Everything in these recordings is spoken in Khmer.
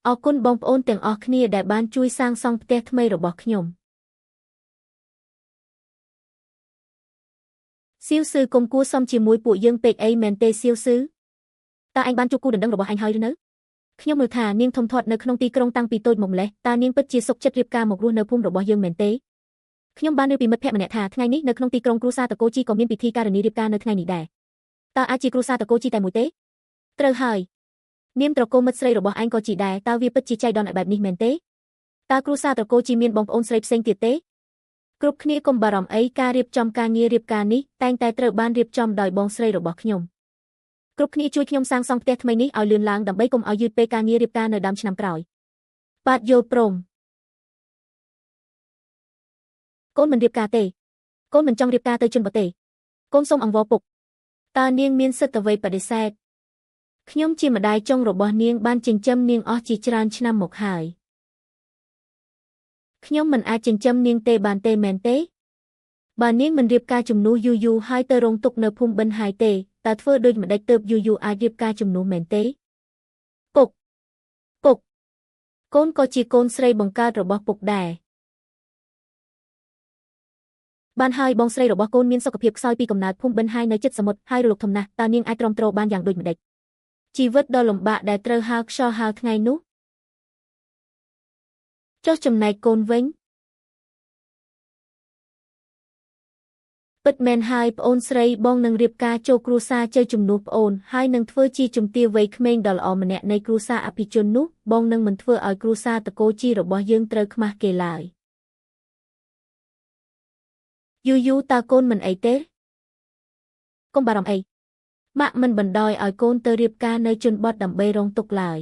អរគុណបងប្អូនទាំងអស់គ្នាដែលបានជួយសាងសង់ផ្ទះថ្មីរបស់ខ្ញុំសៀវស៊ឺកុំគួសមជាមួយពួកយើងពេកអីមែនទេសៀវស៊ឺតើឯងបានជួបគូដណ្ដឹងរបស់ឯងហើយឬនៅខ្ញុំមើលថានាងធំធាត់នៅក្នុងទីក្រុងតាំងពីតូចមកម្លេះតើនាងពិតជាសុខចិត្តរៀបការមករស់នៅភូមិរបស់យើងមែនទេខ្ញុំបានឮពីមិត្តភក្តិម្នាក់ថាថ្ងៃនេះនៅក្នុងទីក្រុងគ្រួសារតកូជីក៏មានពិធីការនីរៀបការនៅថ្ងៃនេះដែរតើអាចជាគ្រួសារតកូជីតែមួយទេត្រូវហើយនាមត្រកូលមិត្តស្រីរបស់ឯងក៏ជីដែរតើវាពិតជាចៃដន្យបែបនេះមែនទេតើគ្រួសារត្រកូលជីមានបងប្អូនស្រីផ្សេងទៀតទេគ្រប់គ្នាកុំបារម្ភអីការរៀបចំការងាររៀបការនេះតែងតែត្រូវបានរៀបចំដោយបងស្រីរបស់ខ្ញុំគ្រប់គ្នាជួយខ្ញុំសាងសង់ផ្ទះថ្មីនេះឲ្យលឿនឡើងដើម្បីកុំឲ្យយឺតពេលការងាររៀបការនៅដើមឆ្នាំក្រោយបាទយល់ព្រមកូនមិនរៀបការទេកូនមិនចង់រៀបការទៅជនបរទេសកូនសូមអង្វរពុកតើនាងមានសិទ្ធិអ្វីបដិសេធខ្ញុំជាម្ដាយចុងរបស់នាងបានចិញ្ចឹមនាងអស់ជាច្រើនឆ្នាំមកហើយខ្ញុំមិនអាចចិញ្ចឹមនាងទេបានទេមែនទេបើនាងមិនរៀបការជំនួសយូរយូរហើយទៅរងទុក្ខនៅភូមិបិណ្ឌហើយទេតើធ្វើដូចម្ដេចទើបយូរយូរអាចរៀបការជំនួសមែនទេពុកពុកកូនក៏ជាកូនស្រីបង្កើតរបស់ពុកដែរបានហើយបងស្រីរបស់កូនមានសុខភាពខ្សោយពីកំណើតភូមិបិណ្ឌហើយនៅជិតសមុទ្រហើយរលកធំណាស់តើនាងអាចទ្រាំទ្របានយ៉ាងដូចម្ដេចជីវិតដ៏លំបាកដែលត្រូវហើរខ្យល់ហើរថ្ងៃនោះចុះចំណែកកូនវិញពិតមែនហើយប្អូនស្រីបងនឹងរៀបការចូលគ្រួសារជ័យជំនួសប្អូនហើយនឹងធ្វើជាជំទាវវ័យក្មេងដ៏ល្អម្នាក់នៃគ្រួសារអភិជននោះបងនឹងមិនធ្វើឲ្យគ្រួសារតកូលជីរបស់យើងត្រូវខ្មាស់គេឡើយយូរយូរតើកូនមិនអីទេកុំបារម្ភអីម៉ាក់មិនបណ្ដោយឲ្យកូនទៅរៀបការនៅជនបទដើម្បីរងទុក្ខឡើយ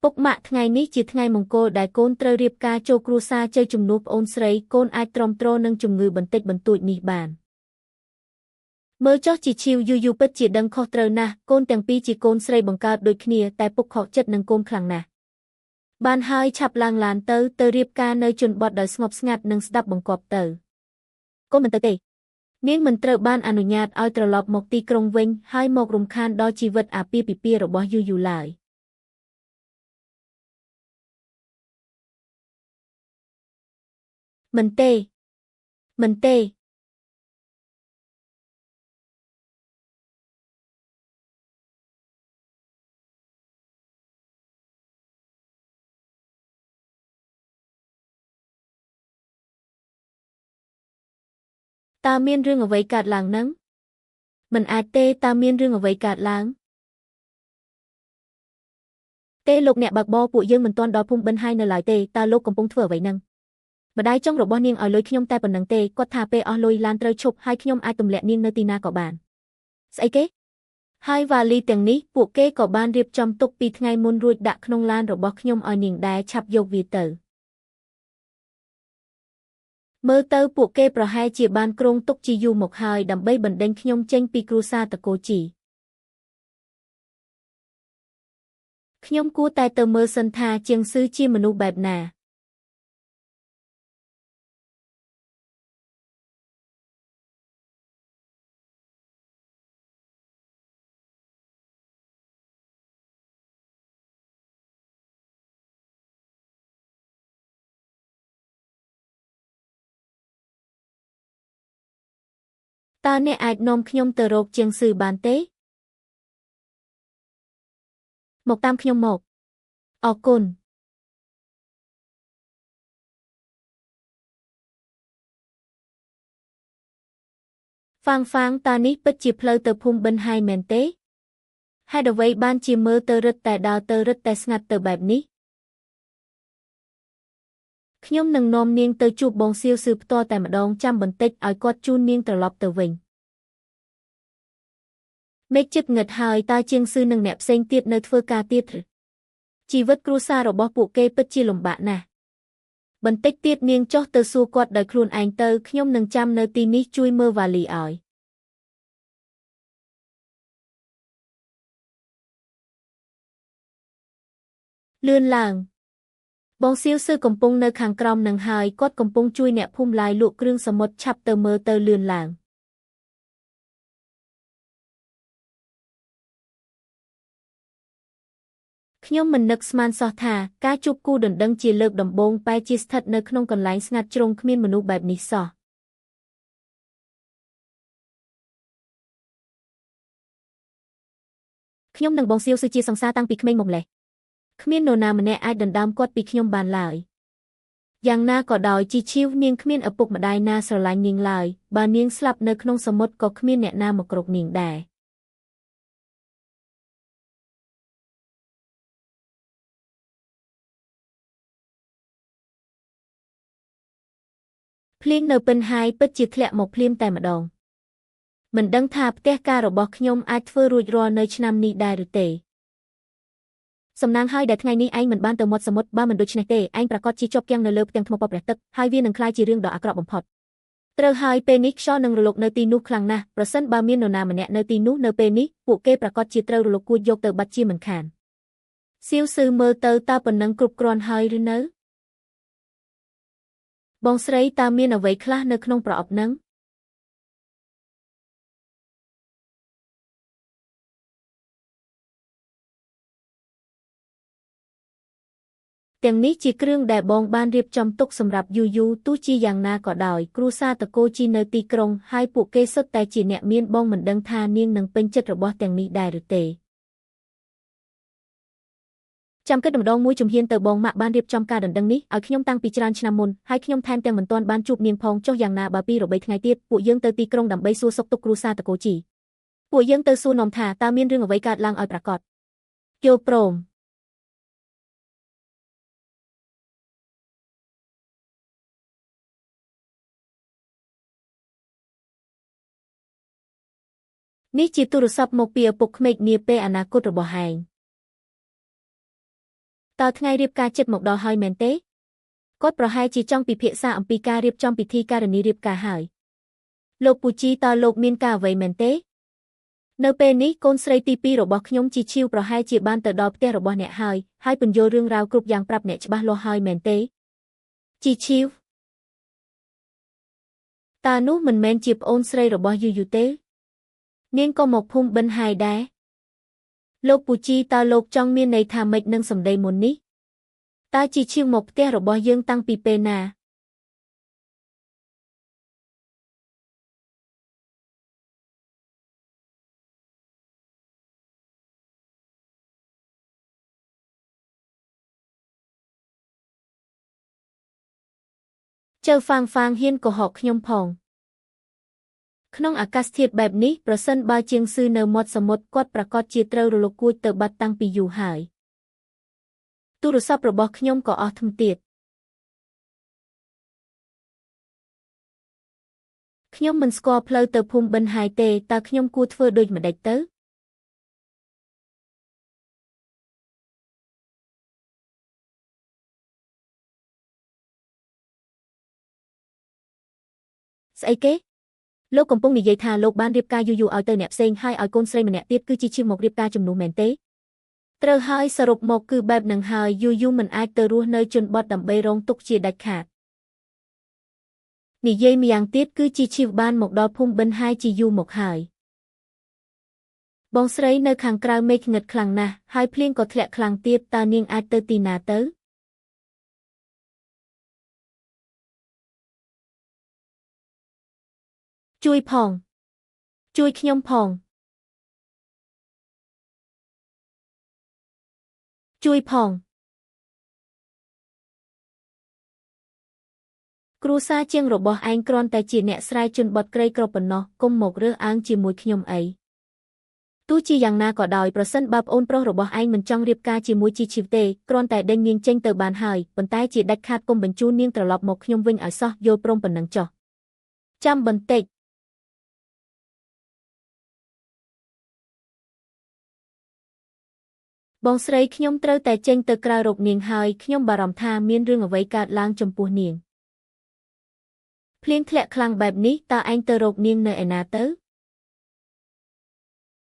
ពុកម៉ាក់ថ្ងៃនេះជាថ្ងៃមង្គលដែលកូនត្រូវរៀបការចូលគ្រួសារជ័យជំនួសប្អូនស្រីកូនអាចទ្រាំទ្រនឹងជំងឺបន្តិចបន្តួចនេះបានមើលចុះជាឈីវយូរយូរពិតជាដឹងខុសត្រូវណាស់កូនទាំងពីរជាកូនស្រីបង្កើតដូចគ្នាតែពុកខកចិត្តនឹងកូនខ្លាំងណាស់បានហើយឆាប់ឡើងឡានទៅទៅរៀបការនៅជនបទដោយស្ងប់ស្ងាត់និងស្ដាប់បង្គាប់ទៅកូនមិនទៅទេនាងមិនត្រូវបានអនុញ្ញាតឲ្យត្រឡប់មកទីក្រុងវិញហើយមករំខានដល់ជីវិតអាពាហ៍ពិពាហ៍របស់យូរយូរឡើយមិនទេមិនទេតើមានរឿងអ្វីកើតឡើងនឹងមិនអាចទេតើមានរឿងអ្វីកើតឡើងទេលោកអ្នកបើកបរពួកយើងមិនទាន់ដល់ភូមិបិណ្ឌហើយនៅឡើយទេតើលោកកំពុងធ្វើអ្វីនឹងម្ដាយចុងរបស់នាងឲ្យលុយខ្ញុំតែប៉ុណ្្នឹងទេគាត់ថាពេលអស់លុយឡានត្រូវឈប់ហើយខ្ញុំអាចទម្លាក់នាងនៅទីណាក៏បានស្អីគេហើយវ៉ាលីទាំងនេះពួកគេក៏បានរៀបចំទុកពីថ្ងៃមុនរួចដាក់ក្នុងឡានរបស់ខ្ញុំឲ្យនាងដែរឆាប់យកវាទៅមើលទៅពួកគេប្រហែលជាបានគ្រោងទុកជាយូរមកហើយដើម្បីបណ្ដេញខ្ញុំចេញពីគ្រួសារតកូលជីខ្ញុំគួរតែទៅមើលសិនថាជាងស៊ឺជាមនុស្សបែបណាតើអ្នកអាចនាំខ្ញុំទៅរកជាងស៊ឺបានទេមកតាមខ្ញុំមកអរគុណហ្វាងហ្វាងតើនេះពិតជាផ្លូវទៅភូមិបិណ្ឌហើយមែនទេហេតុអ្វីបានជាមើលទៅរឹតតែដើរទៅរឹតតែស្ងាត់ទៅបែបនេះខ្ញុំនឹងនាំនាងទៅជួបបងសៀវស៊ឺផ្ទាល់តែម្ដងចាំបន្តិចឲ្យគាត់ជូននាងត្រឡប់ទៅវិញមេឃជិតងឹតហើយតើជាងស៊ឺនិងអ្នកផ្សេងទៀតនៅធ្វើការទៀតឬជីវិតគ្រួសាររបស់ពួកគេពិតជាលំបាកណាស់បន្តិចទៀតនាងចុះទៅសួរគាត់ដោយខ្លួនឯងទៅខ្ញុំនឹងចាំនៅទីនេះជួយមើលវ៉ាលីឲ្យលឿនឡើងបងសៀវស៊ឺកំពុងនៅខាងក្រោមនឹងហើយគាត់កំពុងជួយអ្នកភូមិឡាយលក់គ្រឿងសមុទ្រឆាប់ទៅមើលទៅលឿនឡើង ខ្ញុំមិននឹកស្មានសោះថាការជួបគូដណ្ដឹងជាលើកដំបូងបែរជាស្ថិតនៅក្នុងកន្លែងស្ងាត់ជ្រុងគ្មានមនុស្សបែបនេះសោះខ្ញុំនិងបងសៀវស៊ឺជាសង្សារតាំងពីក្មេងមកម្ល៉េះគ្មាននរណាម្នាក់អាចដណ្ដើមគាត់ពីខ្ញុំបានឡើយយ៉ាងណាក៏ដោយជីឈីវនាងគ្មានឪពុកម្ដាយណាស្រឡាញ់នាងឡើយបើនាងស្លាប់នៅក្នុងសមុទ្រក៏គ្មានអ្នកណាមកក្រោកនាងដែរភ្លៀងនៅពិនហាយពិតជាធ្លាក់មកភ្លាមតែម្ដងមិនដឹងថាផ្ទះការរបស់ខ្ញុំអាចធ្វើរួចរាល់នៅឆ្នាំនេះដែរឬទេសំណាងហើយដែលថ្ងៃនេះឯងមិនបានទៅមាត់សមុទ្របើមិនដូច្នេះទេឯងប្រាកដជាជាប់គាំងនៅលើផ្ទាំងថ្មពព្រះទឹកហើយវានឹងក្លាយជារឿងដ៏អាក្រក់បំផុតត្រូវហើយពេលនេះខ្យល់នឹងរលកនៅទីនោះខ្លាំងណាស់ប្រសិនបើមាននរណាម្នាក់នៅទីនោះនៅពេលនេះពួកគេប្រាកដជាត្រូវរលកគួចយកទៅបាត់ជាមិនខានសៀវស៊ឺមើលទៅតើប៉ុណ្ណឹងគ្រប់គ្រាន់ហើយឬនៅបងស្រីតើមានអ្វីខ្លះនៅក្នុងប្រអប់ហ្នឹងទាំងនេះជាគ្រឿងដែលបងបានរៀបចំទុកសម្រាប់យូរយូរទោះជាយ៉ាងណាក៏ដោយគ្រួសារតកូលជីនៅទីក្រុងហើយពួកគេសុទ្ធតែជាអ្នកមានបងមិនដឹងថានាងនឹងពេញចិត្តរបស់ទាំងនេះដែរឬទេចាំគិតម្ដងមួយជំហានទៅបងម៉ាក់បានរៀបចំការដណ្ដឹងនេះឲ្យខ្ញុំតាំងពីច្រើនឆ្នាំមុនហើយខ្ញុំថែមទាំងមិនទាន់បានជួបនាងផងចុះយ៉ាងណាបើពីរបីថ្ងៃទៀតពួកយើងទៅទីក្រុងដើម្បីសួរសុខទុក្ខគ្រួសារតកូលជីពួកយើងទៅសួរនាំថាតើមានរឿងអ្វីកើតឡើងឲ្យប្រាកដយល់ព្រមនេះជាទូរស័ព្ទមកពីឪពុកក្មេកនាពេលអនាគតរបស់ឯងតើថ្ងៃរៀបការចិត្តមកដល់ហើយមែនទេគាត់ប្រហែលជាចង់ពិភាក្សាអំពីការរៀបចំពិធីការនីរៀបការហើយលោកពូជីតើលោកមានការអ្វីមែនទេនៅពេលនេះកូនស្រីទី2របស់ខ្ញុំជីឈីវប្រហែលជាបានទៅដល់ផ្ទះរបស់អ្នកហើយហើយពន្យល់រឿងរ៉ាវគ្រប់យ៉ាងប្រាប់អ្នកច្បាស់លាស់ហើយមែនទេជីឈីវតើនោះមិនមែនជាប្អូនស្រីរបស់យូយូទេនាងក៏មកភូមិបិណ្ឌហើយដែរលោកពូជីតើលោកចង់មានន័យថាម៉េចនឹងសម្ដីមុននេះតើជីឈៀងមកផ្ទះរបស់យើងតាំងពីពេលណាចៅហ្វាងហ្វាងហ៊ានកុហកខ្ញុំផងក្នុងអាកាសធាតុបែបនេះប្រសិនបើជាងស៊ឺនៅមាត់សមុទ្រគាត់ប្រាកដជាត្រូវរលកគួចទៅបាត់តាំងពីយូរហើយទូរស័ព្ទរបស់ខ្ញុំក៏អស់ថ្មទៀតខ្ញុំមិនស្គាល់ផ្លូវទៅភូមិបិណ្ឌហើយទេតើខ្ញុំគួរធ្វើដូចម្តេចទៅស្អីគេលោកកំពុងនិយាយថាលោកបានរៀបការយូរៗឲ្យទៅអ្នកផ្សេងហើយឲ្យកូនស្រីម្នាក់ទៀតគឺជាឈៀងមករៀបការជំនួសមែនទេត្រូវហើយសរុបមកគឺបែបនឹងហើយយូរៗមិនអាចទៅរស់នៅជនបទដើម្បីរងទុក្ខជាដាច់ខាតនិយាយម្យ៉ាងទៀតគឺជាឈៀវបានមកដល់ភូមិបិណ្ឌហើយជាយូរមកហើយបងស្រីនៅខាងក្រៅមេឃងឹតខ្លាំងណាស់ហើយភ្លៀងក៏ធ្លាក់ខ្លាំងទៀតតើនាងអាចទៅទីណាទៅជួយផងជួយខ្ញុំផងជួយផងគ្រួសារជាងរបស់ឯងគ្រាន់តែជាអ្នកស្រែជនបទក្រីក្រប៉ុណ្ណោះកុំមករើសអើងជាមួយខ្ញុំអីទោះជាយ៉ាងណាក៏ដោយប្រសិនបើប្អូនប្រុសរបស់ឯងមិនចង់រៀបការជាមួយជីជីវទេគ្រាន់តែដេញនាងចេញទៅបានហើយប៉ុន្តែជាដាច់ខាតកុំបញ្ជូននាងត្រឡប់មកខ្ញុំវិញឲ្យសោះយល់ព្រមប៉ុណ្ណឹងចុះចាំបន្តិចបងស្រីខ្ញុំត្រូវតែចេញទៅក្រៅរកនាងហើយខ្ញុំបារម្ភថាមានរឿងអ្វីកើតឡើងចំពោះនាងភ្លៀងធ្លាក់ខ្លាំងបែបនេះតើឯងទៅរកនាងនៅឯណាទៅ